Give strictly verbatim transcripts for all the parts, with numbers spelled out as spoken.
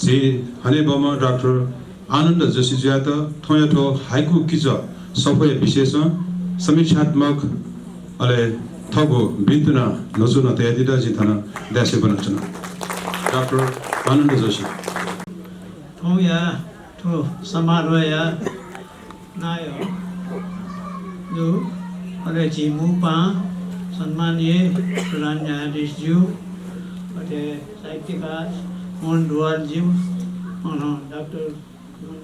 झी हनेबहःम्ह डाक्टर आनन्द जोशीजुयात थौंया थ्व हाइकु किचः सफूया विषयय् समीक्षात्मक अले थःगु बिन्ति नं न्ह्यचिने तयादीत जिं थन दयासें ब्वनाच्वना। डाक्टर आनन्द जोशी। थौंया थ्व समारोहया नायः जु, अले झी मू पाहां सम्माननीय प्रधान न्यायाधीश जु, अथे साहित्यकार मोहन डुवाल जु, अन डाक्टर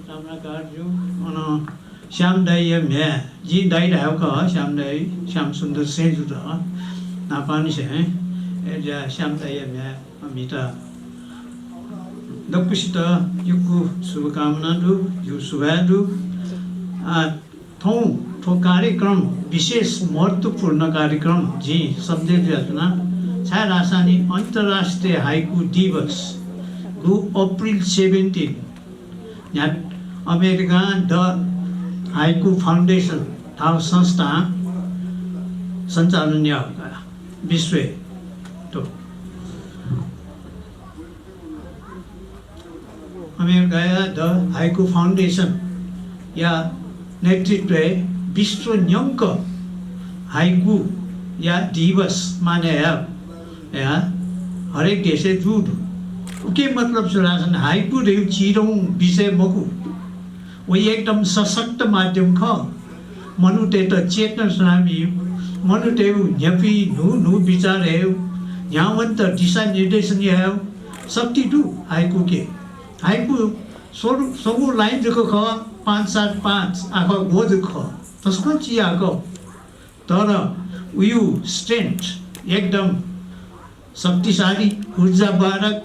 ताम्राकार जु, अन श्याम दाइया म्ह्याय्, जिं दाइ धायेगु खः, श्याम दाइ, श्याम सुन्दर सिंह जुयात न्हापांनिसें, अय्‌जुया श्याम दाइया म्ह्याय् अमिता दक्वसित यक्व शुभकामना दु, जिगु सुभाय् दु। आ, थौं थ्व कार्यक्रम विशेष महत्त्वपूर्ण कार्यक्रम जिं सम्झे जुयाच्वना। छाय्‌धाःसा नि अन्तर्राष्ट्रिय हाइकु दिवस गु अप्रिल seventeen न्ह्यात अमेरिकां The Haiku Foundation धाउ संस्थां सञ्चालन याःगु का विश्वय्। थ्व अमेरिकाया The Haiku Foundation या नेतृत्वय् विश्व न्यंक हाइकुया दिवस मानय् याः। या हरेक देशय् जू दु। उकिं मतलब छु धाःसा हाइकु धइगु चिधंगु विषय मखु। व एकदम सशक्त माध्यम खः। मनूतय्‌त चेतना स्वनाबी, मनूतय्‌गु न्ह्यःपिं न्हू न्हू विचार हयेगु, न्ह्यावंत दिशानिर्देशन यायेगु शक्ति दु हाइकुके। हाइकु स्वरु-, स्वंगू line जक खः, पाँच सात पाँच आखः ग्व जक खः, तसकं चिआखः। तर उयु strength एकदम शक्तिशाली, ऊर्जावाहक,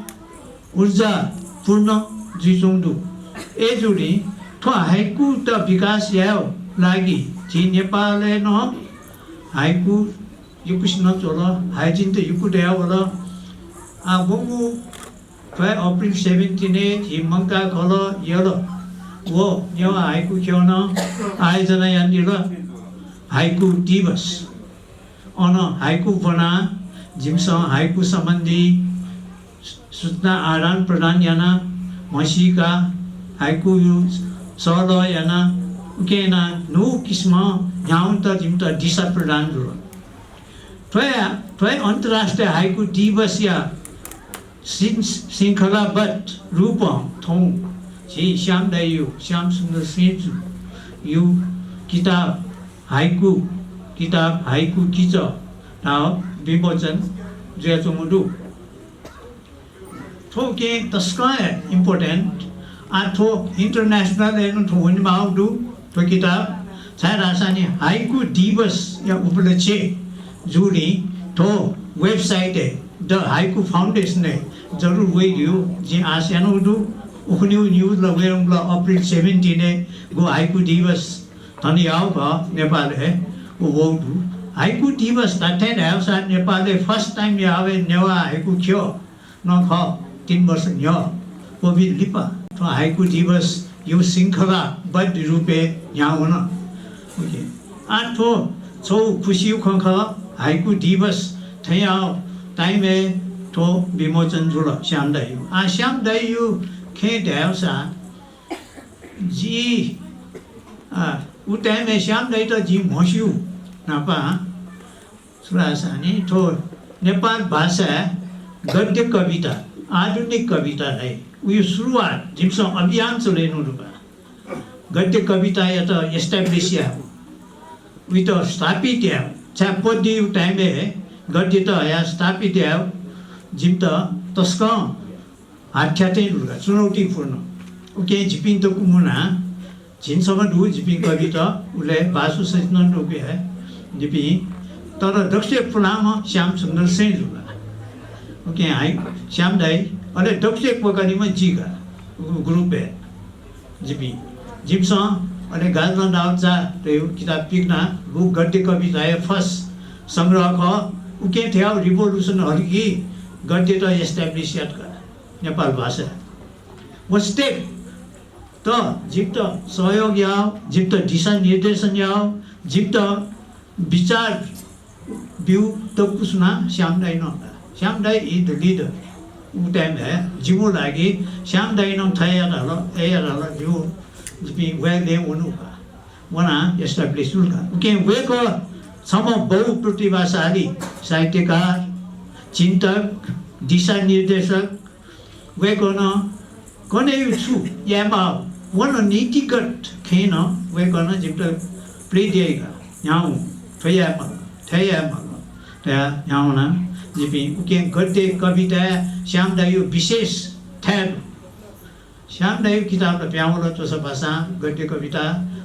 ऊर्जापूर्ण जुइच्वंगु दु। अय्‌जूगुलिं थ्व हाइकुत विकास यायेगु लागि झी नेपालय् नं हाइकु यक्वसिनं च्वल, हाइजिनत यक्व दयावल। आ, वंगु थ्व अप्रिल seventeen य् झी मंकाः खलः यल व नेवाः हाइकु ख्यलं आयोजना यानादिल हाइकु दिवस। अन हाइकु ब्वनाः जिमिसं हाइकु सम्बन्धी सूचना आदान प्रदान यानाः, म्हसीकाः, हाइकुयु सहलह यानाः, उकें यानाः न्हू किसिमं न्ह्यावंत जिमित दिशा प्रदान जुल। थ्व, थ्व अन्तर्राष्ट्रिय हाइकु दिवसया श्रृं-, श्रृङ्खलाबद्ध रूपं थौं झी श्याम दाइयु, श्याम सुन्दर सिंहजुयु किताब हाइकु, किताब हाइकु किचः धाःगु विमोचन जुयाच्वंगु दु। थ्व उकें तसकं हे important। आ, थ्व international य् नं थ्व वनेमाःगु दु, थ्व किताब। छाय्‌धाःसा नि हाइकु दिवसया उपलक्ष्य जूगुलिं थ्व website य् The Haiku Foundation य् जरुर वइ धइगु जिं आशा यानागु दु। उखुन्हु news ला वयेधुंकल, अप्रिल seventeen य् गु हाइकु दिवस थन याःगु खः नेपालय्, व वःगु दु। हाइकु दिवस धात्थें धाःसा नेपालय् first time याःगु नेवाः हाइकु ख्यः नं खः, तीन वर्ष न्ह्यः COVID लिपा। थ्व हाइकु दिवसयु श्रृङ्खलाबद्ध रूपय् न्ह्यावन। OK। आ, थ्व छगू खुसियु खँ खः, हाइकु दिवस थें याःगु time य् थ्व विमोचन जुल श्याम दाइयु। आ, श्याम दाइयु खँय् धाःसा जि, आ, उ time य् श्याम दाइयात जिं म्हस्यू न्हापां। छु धाःसा नि थ्व नेपाल भाषाय् गद्य कविता, आधुनिक कविता धाइ, उयु सुरुवात जिमिसं अभियान चले नु दुबा। गद्य कवितायात establish यायेगु, उइत स्थापित यायेगु। छाय् पद्ययु time य् गद्यत हयाः स्थापित यायेगु जिमित तसकं हाथ्याथें दुल का, चुनौतीपूर्ण। उकिं जिपिं दक्व मुना, झिंछम्ह दु जिपिं कवित, उले बासु सचिनन दक्व हे जिपिं, तर दक्वसित पुलांम्ह श्याम सुन्दर सिंह जु का। उकिं हाइ श्याम दाइ, अले दक्वसित क्वकानीम्ह जि का, उ group य्। जिपिं, जिमिसं अले गाजलं दाउचा धइगु किताब पिकना, गु गद्य कविताया first संग्रह खः। उकिं थ्व revolution हलिकी गद्यत establish यात का नेपाल भाषा। व step त जिमित सहयोग यायेगु, जिमित दिशानिर्देशन यायेगु, जिमित विचार ब्यूगु दक्व सुनां श्याम दाइ नं का। श्याम दाइ is the leader। उ time हे जिमु लागि श्याम दाइनं थथे यात हल, अथे यात हल, जिमु, जिपिं वय् लँय् वनु का। वनाः establish जुल का। उकिं वय्‌कः छम्ह बहुप्रतिभाशाली साहित्यकार, चिन्तक, दिशानिर्देशक, वय्‌कलं कन्हय्‌या छु यायेमाः, व नं नीतिगत खँय् नं वय्‌कलं जिमित प्रेरित याइ का। न्ह्याः हुँ, थ्व यायेमाल, थ्व यायेमाल धयाः न्ह्याः हुनाः जिपिं उकिं गद्य कविताय् श्याम दाइया विशेष थाय् दु। श्याम दाइया किताब ला पिहां वल च्वसा भाषां गद्य कविता।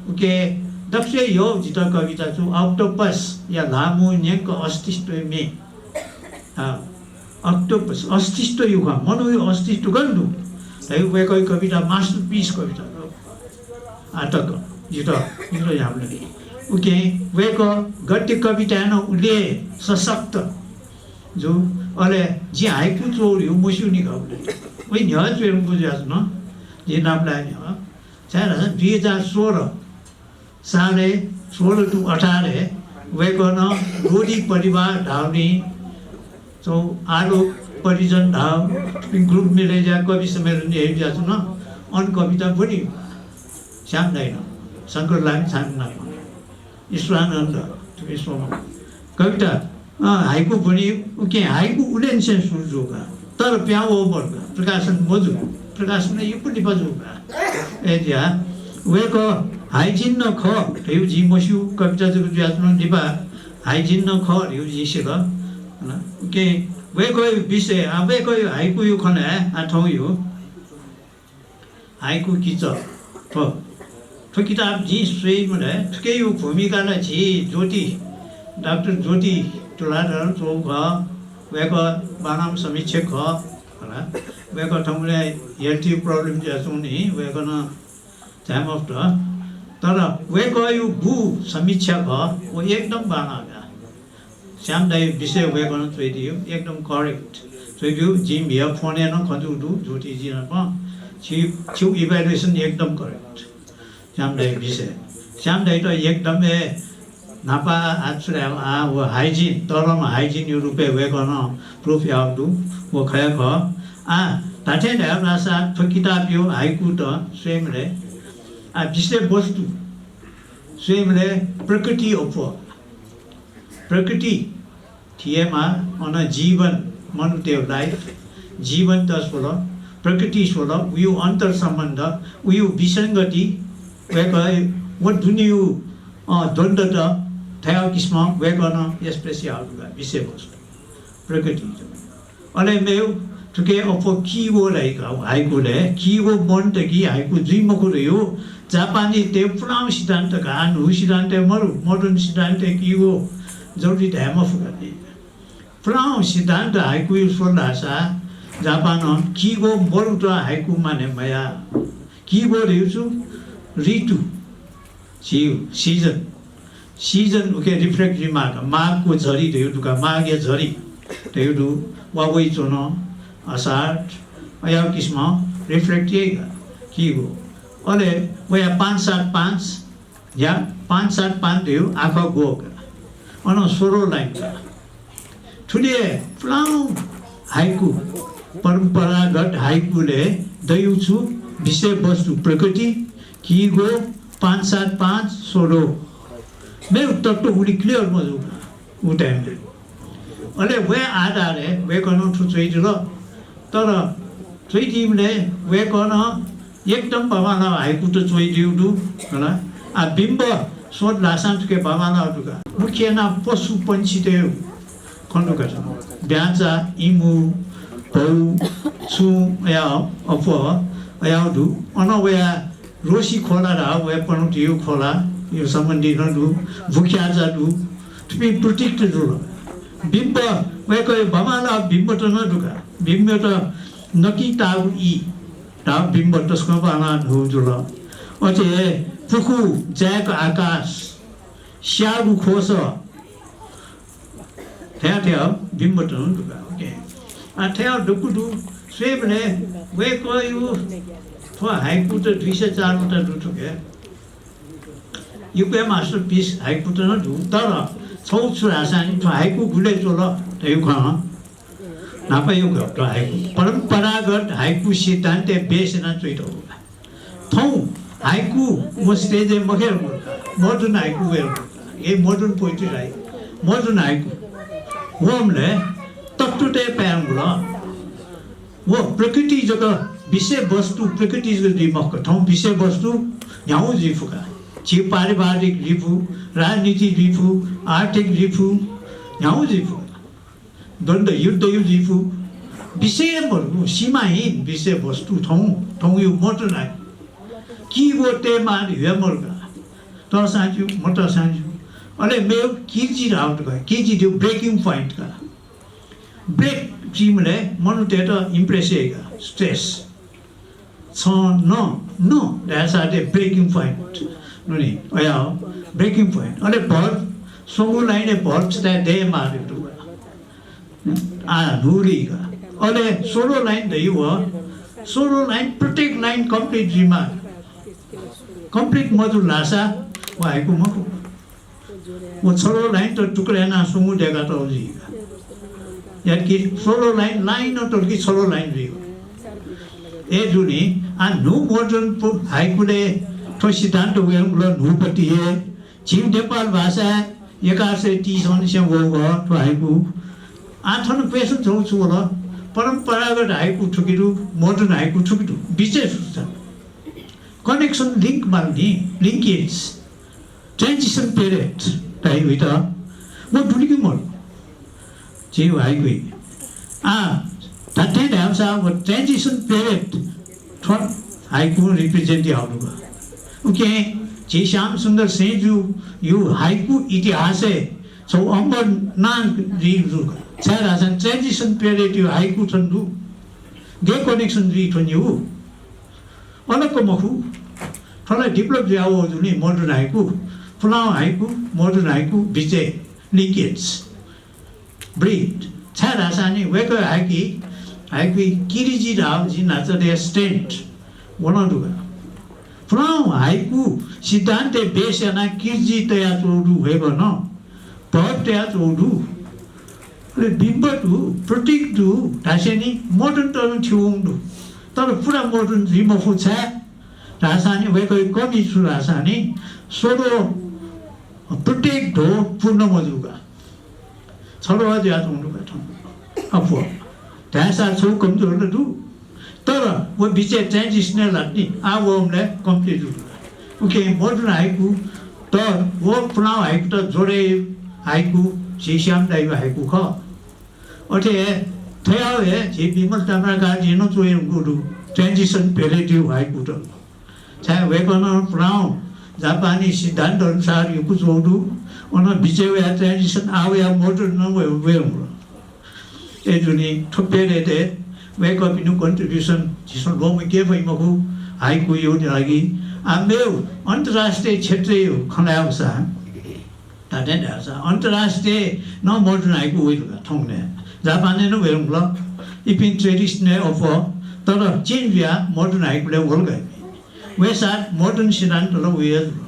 उकिं दक्वसिबें यःगु जितः कविता छु, अक्टोपसया ल्हाःमू न्यंक अस्तित्वय् मे। अ, अक्टोपस, अस्तित्वया खँ, मनूया अस्तित्व गन दु धइगु वय्‌कःया कविता, masterpiece कविता। आतक जितः, जितः याःबलय्। उकिं वय्‌कः गद्य कविताय् नं उलि सशक्त जू। अले जिं हाइकु च्वःगु धइगु मस्यूनि का उलि। वय् न्ह्यः च्वय् धुंकूगु जुयाच्वन, जिं नापलाये न्ह्यः। छाय्‌धाःसा दुई हजार सोह्र सालय्, सोह्र to अठारय् वय्‌कलं रोदी परिवार धाःगुलिं, छगू आलोक परिजन धाःगु group मिले जुयाः कवि सम्मेलन याइ जुयाच्वन। अन कविता ब्वनी श्याम दाइनं, शंकर लामिछाने नाप, ईश्वरानन्द, थुपिं स्वम्ह कविता, अ, हाइकु ब्वनी। उकिं हाइकु उलेंनिसें सुरु जू का। तर पिहां वःगु मदु का, प्रकाशन मजू, प्रकाशन यक्व लिपा जू का। अय्‌जुयाः वय्‌कः हाइजिन नं खः धइगु जिं मस्यू, कविता जक जुयाच्वन, लिपा हाइजिन नं खः धइगु जिं सिल। हला, उकिं वय्‌कःया विषय, आ, वय्‌कःया हाइकुया खँ ल्हाये, आ, थौंया हाइकु किचः थ्व। थ्व किताब जिं स्वयेबलय् थुकिया भूमिका ला झी ज्योति, डाक्टर ज्योति तुलाधरं च्वःगु खः। वय्‌कः बांलाःम्ह समीक्षक खः। हला, वय्‌कः थौंबलय् health problem जुयाच्वंगुलिं वय्‌कलं झाये मफुत। तर वय्‌कःया बू समीक्षा खः, व एकदम बांलाः का। श्याम दाइया विषय वय्‌कलं च्वयादीगु एकदम correct च्वयादीगु। जिं म्हिगः फोनय् नं खँ जूगु दु, ज्योतिजु नाप। छि, छिगु evaluation एकदम correct। श्याम दाइया विषय, श्याम दाइयात एकदम हे न्हापा आः छु धायेगु, आः व हाइजिन, तःधंम्ह हाइजिनया रूपय् वय्‌कलं proof याःगु दु, व खः हे खः। आः धात्थें धायेगु धाःसा थ्व किताबया हाइकुत स्वयेबलय्, आः विषयवस्तु स्वयेबलय् प्रकृति अप्वः। प्रकृति थियेमा, अन जीवन, मनूतय् life, जीवनत स्वल, प्रकृति स्वल, उया अन्तर्सम्बन्ध, उया विसंगति, वय्‌कः व दुनेया, अ, द्वन्द्वत थ्व किसिमं वय्‌कलं express याःगु दु का विषयवस्तु प्रकृति। अले मेगु थुकी अप्वः किगो धाइ का, हाइकुलय् किगो मन्त कि हाइकु जुइ मखु धइगु जापानीतय् पुलांगु सिद्धान्त का, न्हूगु सिद्धान्त मदु, modern सिद्धान्त किगो जरुरी धाये मफु का। पुलांगु सिद्धान्त हाइकुया स्वल धाःसा जापानं किगो मरुत हाइकु माने मयाः। किगो धइगु छु? ऋतु, झीगु season। Season उकी reflect जुइमाः का। माघको झरी धइगु दु का, माघया झरी धइगु दु, वा वइच्वन, असार, अज्याःगु किसिमं reflect याइ का किगो। अले वया पाँच सात पाँच, या पाँच सात पाँच धइगु आखः ग्वः का। अन सोह्र line का। थुलि हे पुलांगु हाइकु, परम्परागत हाइकुलय् दइगु छु? विषयवस्तु प्रकृति, किगो, पाँच सात पाँच, सोह्र। मेगु तत्त्व उलि clear मजू का उ time-य्। अले वया आधारय् वय्‌कलं थ्व च्वयादिल। तर च्वयादीबलय् वय्‌कलं एकदम बांबांलाःगु हाइकुत च्वयादीगु दु, हला। आ, बिम्ब स्वल धाःसां थुकी बांबांलाःगु दु का। मुख्य यानाः पशु पंक्षीतय् खँ दु का। ब्याँचा, इमू, भौ, सुं, अज्याःगु अप्वः, अज्याःगु दु। अन वया रोसी खोला धाःगु वया पनौतीया खोलाया सम्बन्धी नं दु, भुख्याःचा दु, थुपिं प्रतीकत जुल। बिम्ब, वय्‌कःया बांबांलाःगु बिम्बत नं दु का। बिम्बत नकिं ताःगु ई धाःगु बिम्ब तसकं बांलाः न्हू जुल। अथे हे पुखू, जाय्‌क आकाश, स्याःगु ख्वसः, थ्या थ्या बिम्बत नं दु का। OK। आ, थ्या दक्व दु। स्वयेबलय् वय्‌कःया थ्व हाइकुत दुई सय चार वटा दु थुकी। यक्व हे masterpiece हाइकुत नं दु, तर छगू छु धाःसा नि थ्व हाइकु गुलय् च्वल धइगु खँ। न्हापायागु हाइकु, परम्परागत हाइकु सिद्धान्तय् base यानाः च्वयातःगु का। थौं हाइकु व stage-य् मखय् धुंकल का, modern हाइकु वयेधुंकल का। ए modern poetry right, modern haiku. वंबलय् तत्त्वतय् पाये धुंकल। व प्रकृति जक, विषय वस्तु प्रकृति जक जुइ मखु का। थौं विषय वस्तु न्ह्यागु जुइ फु का। झी पारिवारिक जुइ फु, राजनीति जुइ फु, आर्थिक जुइ फु, न्ह्यागु जुइ फु का। द्वन्द्व युद्ध जुइ फु। विषय मदु, सीमाहीन विषय वस्तु थौं, थौंयागु modern हाइकु। कि व तेमा ह्वये मदु का। तःसां ज्यू, मतःसां ज्यू। अले मेगु किर्जी धाःगु का, किर्जी धइगु breaking point का। Break जुइबलय् मनूतय्‌त impress याइ का, stress। छं नं, नं धाःसा दे breaking point। नुनि, अया, breaking point। अले verb, स्वंगू line-य् verb छता दयेमाः धइगु दु। आ, न्हूगु का। अले सोलो line धइगु व, सोलो line, प्रत्येक line complete जुइमाः। Complete मजुल धाःसा व हाइकु मखु। व छलो line त टुक्रा यानाः स्वंगू दय्‌कातःगु जुइ का। यात कि सोलो line, line नं तल कि छलो line जुइ। अय्‌जूगुलिं आ न्हू modern पु-, हाइकुलय् थ्व सिद्धान्त वयेधुंकल न्हूपति हे। झी नेपाल भाषाय् एघार सय तीसंनिसें वःगु थ्व हाइकु। आ थन question छगू छु वल, परम्परागत हाइकु थुकी दु, modern हाइकु थुकी दु, बिचय् छु छ? Connection, link माल नि, linkage, transition period धाइ हुइत व दुलिकी मल। झी हाइकुइ। आ, धात्थें धाःसा व transition period थ्व हाइकु represent याःगु दु का। उकिं झी श्याम सुन्दर सैंजुयागु हाइकु इतिहासय् छगू अमर नां जुइगु दु का। छाय्‌धाःसा transition period-यागु हाइकु थन दु। गय् connection जुइ थ्वनिगु? अलग मखु। थ्व ला develop जुयावःगु जुनि modern हाइकु, पुलांगु हाइकु, modern हाइकु बिचय् linkage, bridge। छाय्‌धाःसा नि वय्‌कः हाइकि, हाइकुइ किर्जी धाःगु जिं न्हाचः धया strength व नं दु का। पुलांगु हाइकु सिद्धान्तय् base यानाः किर्जी तयाच्वंगु दु वय्‌कलं, verb तयाच्वंगु दु। अले बिम्ब दु, प्रतीक दु, धासेंलि modern त नं थ्यंगु दु। तर पुरा modern जुइ मफु, छाय् धाःसा नि वय्‌कःया कमी छु धाःसा नि सोलो प्रत्येक ध्वं पूर्ण मजू का। छलो जुयाच्वंगु दु का थौं। अप्वः। धाय्‌सा छगू कमजोर ला दु। तर व बिचय् transition यात नि, आ वःम्ह ला complete जू का। उकिं modern हाइकु त व पुलांगु हाइकुत जोडे हाइकु झी श्याम दाइया हाइकु खः। अथे हे थ्वयाव हे झी विमल ताम्राकारजुं नं च्वयागु दु, transition period-यागु हाइकु त। छाय् वय्‌कलं पुलांगु जापानी सिद्धान्त अनुसार यक्व च्वंगु दु, अन बिचय् वयाः transition, आ वयाः modern नं वये, वये धुंकल। अय्‌जूगुलिं थ्व period-य् वय्‌कःपिनिगु contribution झीसं ल्वःमंके फइ मखु, हाइकुया लागि। आ मेगु अन्तर्राष्ट्रिय क्षेत्रया खँ ल्हायेगु सा धात्थें धाःसा अन्तर्राष्ट्रिय नं modern हाइकु वइगु का थौंकन्हय्। जापानय् नं वये धुंकल, इपिं traditional अप्वः, तर change जुयाः modern हाइकुलय् वल का इपिं। वय्‌सा modern सिद्धान्त ला वये जुल।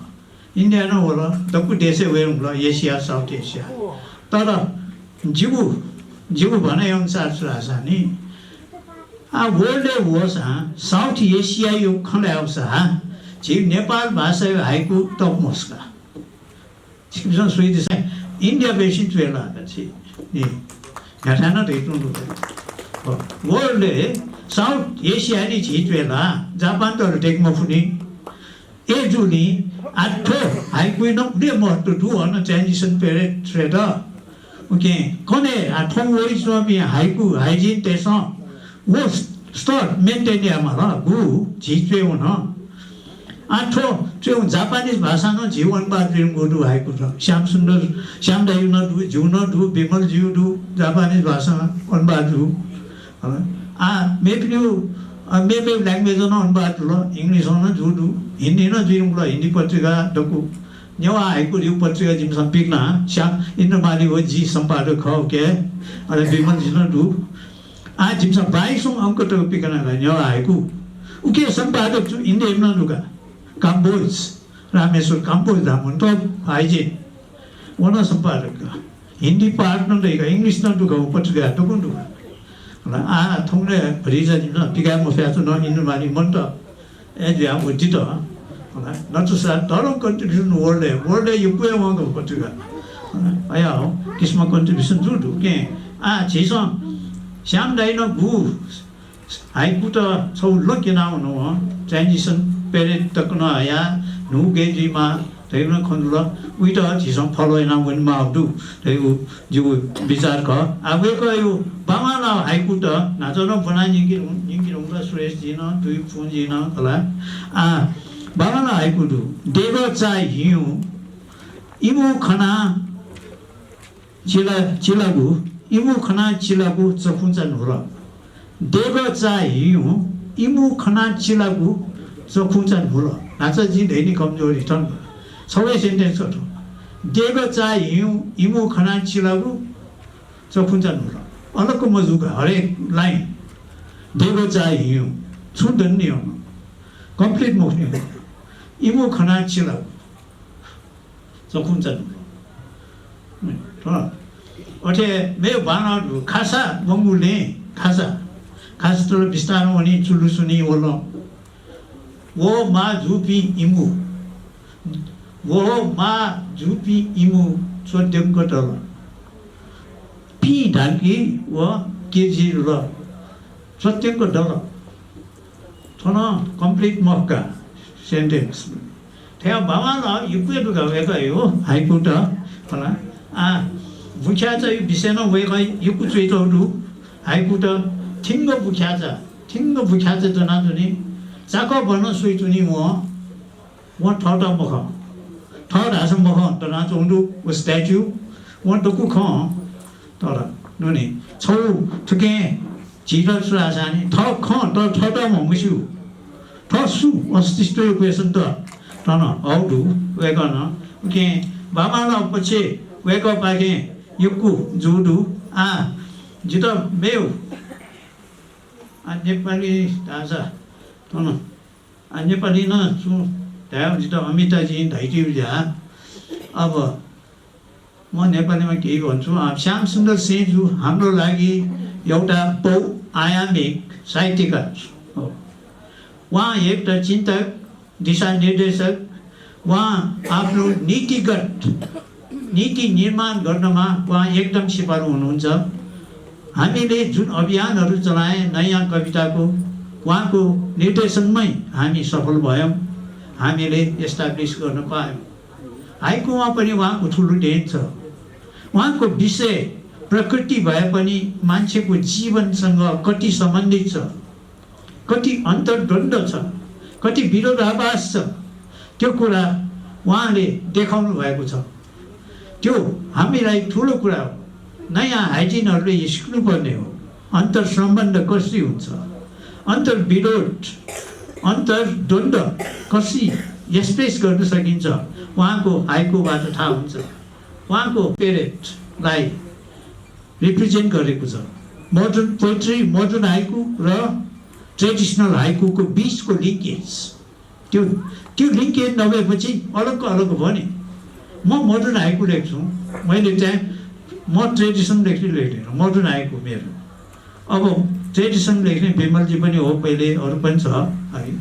इन्डियाय् नं वल, दक्व देशय् वये धुंकल, एसिया, South Asia। तर जिगु, जिगु भनाइ अनुसार छु धाःसा नि, आ world-य् वःसां South Asia-यागु खँ ल्हायेगु सा झी नेपाल भाषाया हाइकु top most का। छिकपिन्सं स्वयादिसँ, इन्डिया बेसी च्वय् ला का झी। नि, न्ह्याथाय् नं धयाच्वंगु दु। World-य् South Asia नि झी च्वय् ला, जापान त दय्‌के मफु नि। अय्‌जूगुलिं आ थ्व हाइकुइ नं उलि महत्व दु, अन transition period-य् त। उकिं कन्हय् आ थौं वइच्वंपिं हाइकु हाइजिनतय्‌सं व स्तर maintain यायेमाल, गु झी च्वय् वन। आ थ्व च्वय् जापानिज भाषां नं झीगु अनुवाद जुइगु दु हाइकु त। श्याम सुन्दर, श्याम दाइगु नं दु, जिगु नं दु, विमल जिगु दु, जापानिज भाषां अनुवाद जू। आ, मेपिनिगु, अ, मेमेगु language नं अनुवाद जुल, English नं जू दु, हिन्दी नं जुइधुंकल, हिन्दी पत्रिका दक्व। नेवाः हाइकु धइगु पत्रिका जिमिसं पिकना, श्याम इन्द्रमाली व जि सम्पादक खः, उके। अले विमल जि नं दु। आ, जिमिसं बाइसौं अंक तक पिकना का नेवाः हाइकु। उके सम्पादक छु, इन्डियाय् नं दु का। काम्बोज, रामेश्वर काम्बोज धाःम्ह त हाइजिन। व नं सम्पादक का। हिन्दी part नं दइ का, English नं दु का, व पत्रिका दक्वं दु का। आ थौंले भरिजा जिमिसं पिकाये मफयाच्वन इन्द्रमाली मन्त। ए जुया व दित। नचुसा धरं कन्ट्रिब्युसन वर्ल्डय्, वर्ल्डय् यक्व हे वंगु पत्रिका। अया हो किसिम कन्ट्रिब्युसन जू दु। के आ झीसं श्याम दाइनं गु हाइकुत छौ लक याना वन। ट्रान्जिसन पेरियड तक नं हया न्हू गय् जुइमा धइगु नं खँ जुल। उइत झीसं फलो याना वनेमाः दु धइगु जिगु विचार खः। आ वय्कःया बांबांलाः हाइकुत न्हाचः नं ब्वना न्यंके धुंकल सुरेशजीनं, तुयुपुंजीनं खला। आ बांबांलाः हाइकु दु। देगः चाःहिउ इमु खना चिला चिलागु इमु खना चिलागु चखुंचा न्हुल। देगः चाःहिउ इमु खना चिलागु चखुंचा न्हुल। न्हाचः जिं धइनि कमजोरी थन। छौ हे सेन्टेन्स अथवा देगः चाःहिउ इमु खना चिलागु चखुंचा न्हुल। अलग मजूक हरेक लाइन देगः चाःहिउ छुं दन्ने हन। कम्प्लिट मखुनि हन। इमु खना चिलागु चखुंचा न्हुल। अथे मेगु बांलाः दु। खासा वंगुलिं खासा खासा तल बिस्तारं वनी चुलुसुनी वल। व माः जूपिं इमु व माः जूपिं इमु च्वद्यंक दल। पि धालकि व केजी ल च्वद्यंक दल। थन कम्प्लिट मखुका सेन्टेन्स। थ्या बांबांलाः यक्व दुका वय्कःया हाइकुत खला। आ बुख्याचाया विषय नं वय्कः यक्व च्वइतौ दु। हाइकुत थिंग बुख्याचा थिंग बुख्याचा दनाच्वनी। चाकः बनं स्वइच्वनी वं। वं थःत मखं। थः धाःसा मखं दनाच्वंगु दु व स्ट्याच्यु। वं दक्व खं। तर नुनि छौ थुकें झीत छु धाःसानि थः खं तर थःत म्हमस्यू। थः सु अस्तित्वया क्वेसन त थन हौ दु। वय्कलं उकिं बांबांलाः पक्ष वय्कःपाखें यक्व जू दु। आ जितः मेगु आ नेपाली धाःसा थन आ नेपाली नं छु धायेगु जितः अमिताजीं धयादीगु ज्या। अब म नेपालीमा केही भन्छु। आ श्यामसुन्दर सिंहजु हाम्रो लागि एउटा बहुआयामिक साहित्यकार हो। उहाँ एक त चिन्तक, दिशानिर्देशक, उहाँ आफ्नो नीतिगत नीति निर्माण गर्नमा उहाँ एकदम सिपालु हुनुहुन्छ। हामीले जुन अभियानहरू चलाए नयाँ कविताको, उहाँको निर्देशनमै हामी सफल भयौँ, हामीले एस्टाब्लिस गर्न पायौँ। हाइकुमा पनि उहाँको ठुलो देन छ। उहाँको विषय प्रकृति भए पनि मान्छेको जीवनसँग कति सम्बन्धित छ, कति अन्तर्द्वन्द्व छ, कति विरोधाभास छ, त्यो कुरा उहाँले देखाउनु भएको छ। त्यो हामीलाई ठुलो कुरा हो। नयाँ हाइजिनहरूले सिक्नुपर्ने हो। अन्तर्सम्बन्ध कसरी हुन्छ, अन्तर्विरोध, अन्तर्द्वन्द्व कसरी एक्सप्रेस गर्न सकिन्छ, उहाँको हाइकुबाट थाहा हुन्छ। उहाँको पेरियडलाई रिप्रेजेन्ट गरेको छ। मोडर्न पोइट्री, मोडर्न हाइकु र ट्रेडिसनल हाइकुको बिचको लिङ्केज, त्यो त्यो लिङ्केज नभएपछि अलग अलग भयो नि। म मोडर्न हाइकु लेख्छु, मैले चाहिँ म ट्रेडिसन लेख्ने लेख्दिनँ, मोडर्न हाइकु मेरो। अब ट्रेडिसन लेख्ने विमलजी पनि हो पहिले, अरू पनि छ है,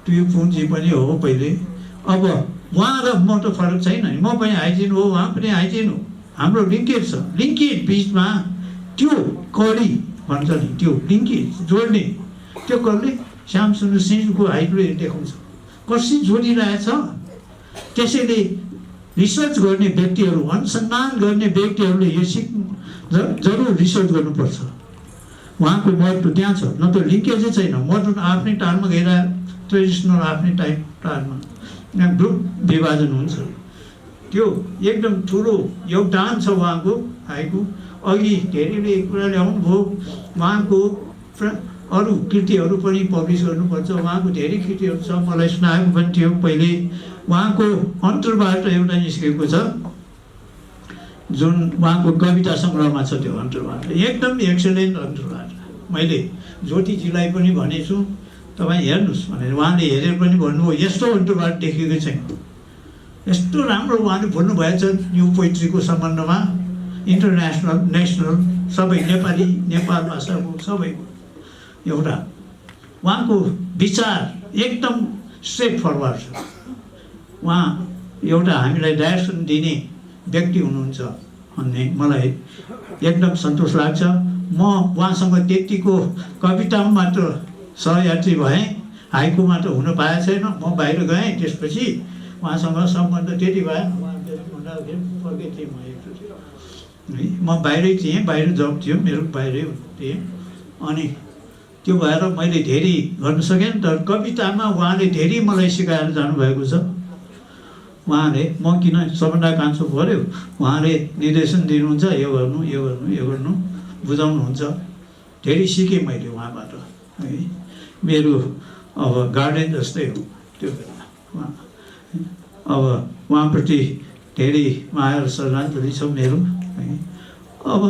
तुयुपुंजी पनि हो पहिले। अब उहाँ र म त फरक छैन नि, म पनि हाइजिन हो, उहाँ पनि हाइजिन हो। हाम्रो लिङ्केज छ, लिङ्केज बिचमा त्यो कडी भन्छ नि, त्यो लिङ्केज जोड्ने त्यो कडीले श्यामसुन्दर सिंहको हाइकुले देखाउँछ कसरी जोडिरहेछ। त्यसैले रिसर्च गर्ने व्यक्तिहरू, अनुसन्धान गर्ने व्यक्तिहरूले यो सिक ज- जरुर रिसर्च गर्नुपर्छ। उहाँको महत्त्व त्यहाँ छ, नत्र लिङ्केजै छैन। मोडर्न आफ्नै टारमा गइरहेको, ट्रेडिसनल आफ्नै टाइप टारमा ग्रुप विभाजन हुन्छ। त्यो एकदम ठुलो योगदान छ उहाँको। हाइकु अघि धेरैले कुरा ल्याउनुभयो। उहाँको प्र- अरू कृतिहरू पनि पब्लिस गर्नुपर्छ। उहाँको धेरै कृतिहरू छ, मलाई सुनाएको पनि थियो पहिले। उहाँको अन्तरबाट एउटा निस्केको छ, जुन उहाँको कविता सङ्ग्रहमा छ। त्यो अन्तरबाट एकदम एक्सलेन्ट अन्तरबाट। मैले ज्योतिजीलाई पनि भनेछु, तपाईँ हेर्नुस् भनेर। उहाँले हेरेर पनि भन्नुभयो, यस्तो अन्तरबाट देखेको छैन। यस्तो राम्रो उहाँले बोल्नुभएछ न्यू पोइट्रीको सम्बन्धमा, इन्टरनेसनल, नेसनल सबै नेपाली, नेपाल भाषाको सबै एउटा उहाँको विचार एकदम स्ट्रेट फरवर्ड छ। उहाँ एउटा हामीलाई डाइरेक्सन दिने व्यक्ति हुनुहुन्छ भन्ने मलाई एकदम सन्तोष लाग्छ। म उहाँसँग त्यतिको कवितामा मात्र सहयात्री भएँ, हाइकु मात्र हुन पाएको छैन। म बाहिर गएँ, त्यसपछि उहाँसँग सम्बन्ध त्यति भएन। उहाँ बेलुका भन्दाखेरि अर्कै थिएँ म एकचोटि। है, म बाहिरै थिएँ, बाहिर जब थियो मेरो, बाहिरै थिएँ। अनि त्यो भएर मैले धेरै गर्न सकेन, तर कवितामा उहाँले धेरै मलाई सिकाएर जानुभएको छ। उहाँले, म किन सबभन्दा कान्छो पऱ्यो, उहाँले निर्देशन दिनुहुन्छ, यो गर्नु, यो गर्नु, यो गर्नु, बुझाउनुहुन्छ। धेरै सिकेँ मैले उहाँबाट है। मेरो अब गार्डियन जस्तै हो त्यो बेला उहाँ। अब उहाँप्रति धेरै माया र श्रद्धाञ्जली छ मेरो है। अब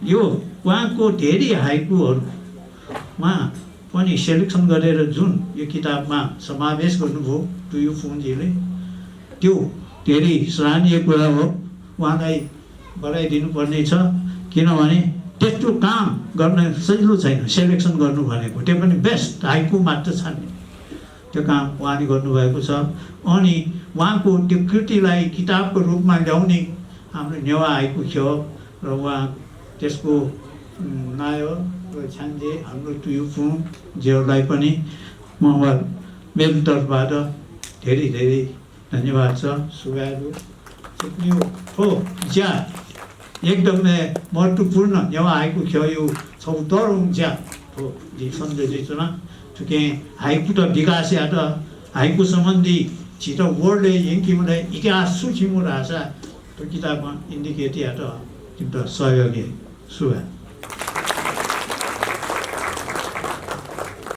यो उहाँको धेरै हाइकुहरूमा पनि सेलेक्सन गरेर जुन यो किताबमा समावेश गर्नुभयो तुयु फुङजीले, त्यो धेरै सराहनीय कुरा हो। उहाँलाई बधाई दिनुपर्ने छ, किनभने त्यस्तो काम गर्न सजिलो छैन। सेलेक्सन गर्नु भनेको, त्यो पनि बेस्ट हाइकु मात्र छान्ने, त्यो काम उहाँले गर्नुभएको छ। अनि उहाँको त्यो कृतिलाई किताबको रूपमा ल्याउने हाम्रो नेवाः हाइकु ख्यः र उहाँ त्यसको, उम्, नायः र छ्याञ्जे हाम्रो तुयु फुङजीहरूलाई पनि म उहाँ मेरो तर्फबाट धेरै धेरै धन्यवाद छ। सुभाय् दु। थुकिया थ्व ज्या एकदमै महत्त्वपूर्ण नेवाः हाइकु ख्यःया छगू तःधंगु ज्या थ्व जिं सम्झे जुयाच्वना। थुकिं हाइकुत विकास यात, हाइकु सम्बन्धी झीत वर्ल्डय् यंकेगु इतिहास छु खंगु धाःसा थ्व किताबं इन्डिकेट यात, जिमित सहयोग याइ। सुभाय्।